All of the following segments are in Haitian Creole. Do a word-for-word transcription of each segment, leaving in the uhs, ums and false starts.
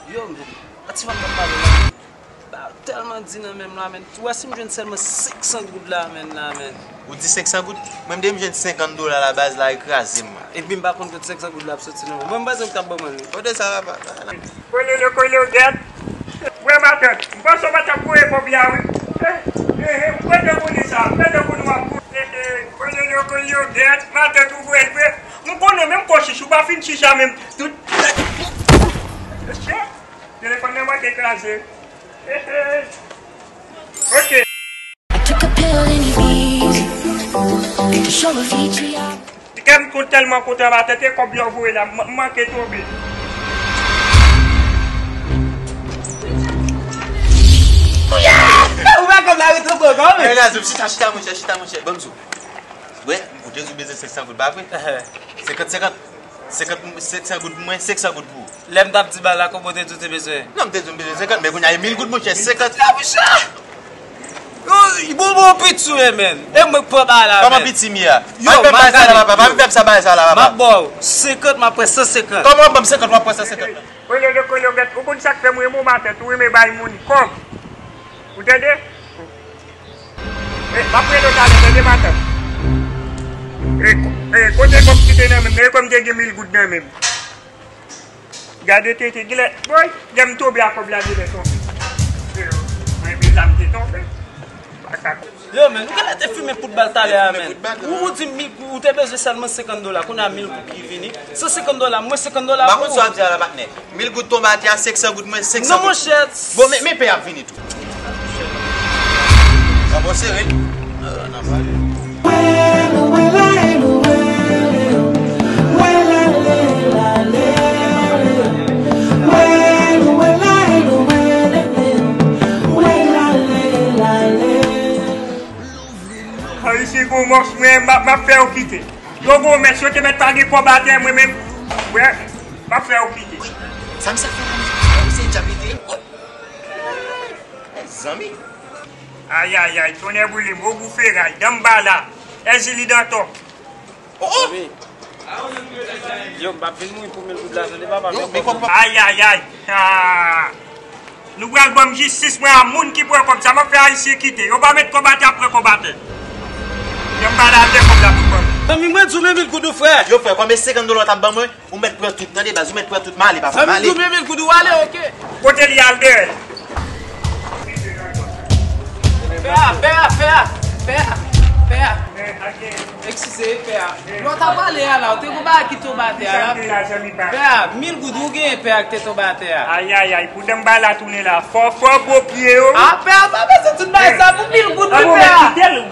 Yo, an ti fanm k ap pale la. Ba, tèlman di nan men m la, men. Ou wè si m jwenn sèlman senk san goud la, men, la, men. Ou di senk san goud? Mwen, m depi m jwenn senkant dola la, baz la, e kraze m, mwen. Epi m pa konn kot senk san goud la ap soti, non. Mwen, m panse m t ap ban mwen li. Kote sa va, papa? Kololo, kolo, gèt. Wè, matant, m panse w pa t ap voye kòb la, wi. Eh, eh, eh, ou pa t konnen sa, ou pa t konnen w ap voye. Eh, eh, kololo, kolo, gèt, matant, ou voye l vre. M konnen, menm kò chich, ou pa fin chich a menm. Tout. Telefòn nan manke kraze. Eh, eh. Ok. I took a pill in Ibiza to show Avicii I Kè m kont tèlman kontan, matant, e kòb yo voye la, m manke tonbe. Ou wè kòb la retrangle ankò, men. Ey, Nazou, chita, chita, monchè, chita, monchè. Ban m di w. Wè, ou te di w bezwen senk san goud, pa vre? Senkant, senkant. Senkant, senk san goud pou mwen, senk san goud pou ou. Lè m t ap di bal la, kòman w te di w te bezwen? Non, m te di w m bezwen senkant, men kounye a e mil goud, monchè, senkant. Mil goud la, monchè! Yo, bon, bon, piti w ye, men. E mwen k pran bal la, men. Kòman piti m ye a? Yo, pa fè m bagay sa la, papa, pa fè m sa bagay sa la, papa. M ap ba w senkant, m ap pran san senkant. Kòman w ap ban m senkant, w ap pran san senkant? Kololo, kolo, gèt, ou konn sa k fè m renmen w, matant, ou renmen bay moun kòb. Ou tande? Eh, m ap rele w talè, tande, matant. Eh, ko-, eh, kote kòb ki te nan men m nan? E kòm te gen mil goud nan men m. Gade tete, gilè, boy, lè m tonbe a kòb la, gilè tonbe. Eh, mwen, mezanmi, te tonbe. Pa ka. Yo, men, nou genlè te fimen pout bal talè a, men. Ou, ou di m, ou te bezwen sèlman senkant dola, kounye a mil goud ki vini. San senkant dola, mwen senkant dola pou ou. M pa konn sa w ap di a la, patnè. Mil goud tonbe atè a, senk san goud mwen, senk san goud. Non, monchè. Bon, men, men pè ap vini tou. Sa bon sere. Ah, nan pale. Ayisyen gwo mòs, mwen, m ap, m ap fè yo kite. Yo gwo mès, yo te mèt pa gen kòb atè, mwen menm, wè, m ap fè yo kite. Sa misye ap fè la, misye, misye djab li te ye. Zanmi. Ayayay, tonnè boule m, ogou feray, danmbala, èzili dantò. Oh, oh! Yo, m p ap vin mouri pou mil goud la, tande, papa. Yo, men kòb. Ayayay. Ah. Nou pral ban m jistis mwen a moun ki pran kòb sa. M ap fè Ayisyen kite. Yo pa met kòb atè, ap pran kòb atè. Yo pa la avè kòb la pou pran. Zanmi mwen, di w men mil goud ou, frè. Yo, frè, kòm e senkant dola w t ap ban mwen, ou mèt pran tout. Tande, baz, ou mèt pran tout. M ale, papa, m ale. Zanmi, di w men mil goud ou, ale, oke. Kote li al dèyè? Pè a, pè a, pè a, pè a, pè a. Eskize, pè a. Lè w t ap pale a la, ou te gon bagay ki tonbe atè a la. Pè a, mil goud ou genyen, pè a, ki te tonbe atè a. Ayayay, pou danmbala tounen la. Fò, fò gwo pye yo. A, pè a, pa bezwen tout bagay sa pou mil goud, wi, pè a.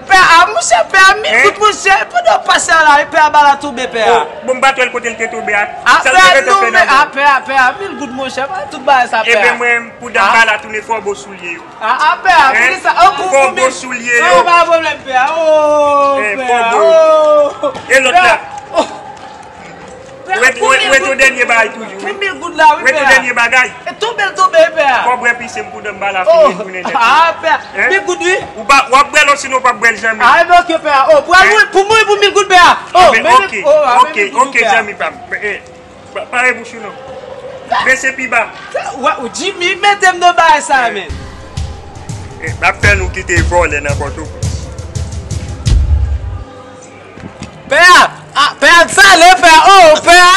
Pè a, monchè, pè a, mil goud, monchè. Pandan w pase a la, pè a, bal la tonbe, pè a. Bon, m pa t wè l kote l te tonbe a. A, pè a, non, men, a, pè a, pè a, mil goud, monchè. Pa tout bagay sa, pè a. Ebyen, mwen, pou danmbala tounen, fò gwo soulye yo. A, a, pè a, pou kisa? An, pou, pou mil. Fò gwo soulye yo. An, pa pwoblèm, pè a. Oh, pè a, oh. E lòt la. Ou ret, ou ret, ou ret yon dènye bagay toujou, wi. Pou mil goud la, wi, pè a. Ret yon dènye bagay. E tonbe l tonbe, pè a. Fò bwè pise m pou danmbala fini tounen nèt. A, pè a. Mil goud, wi. Ou pa, w ap bwè l, osinon w p ap bwè l janmen. A, ebyen, oke, pè a. Oh, pou al mouri, pou mouri pou mil goud, pè a. Oh, men, oke, oke, oke, zanmi pa m. Pa, pare bouch ou non. Bese pi ba. Sa, wa, ou Jimmy mete m nan bagay sa, men. Eh, m ap fè nou kite vòlè nan Pòtoprens. Pè a, a, pè a, salè, pè a, oh, pè a,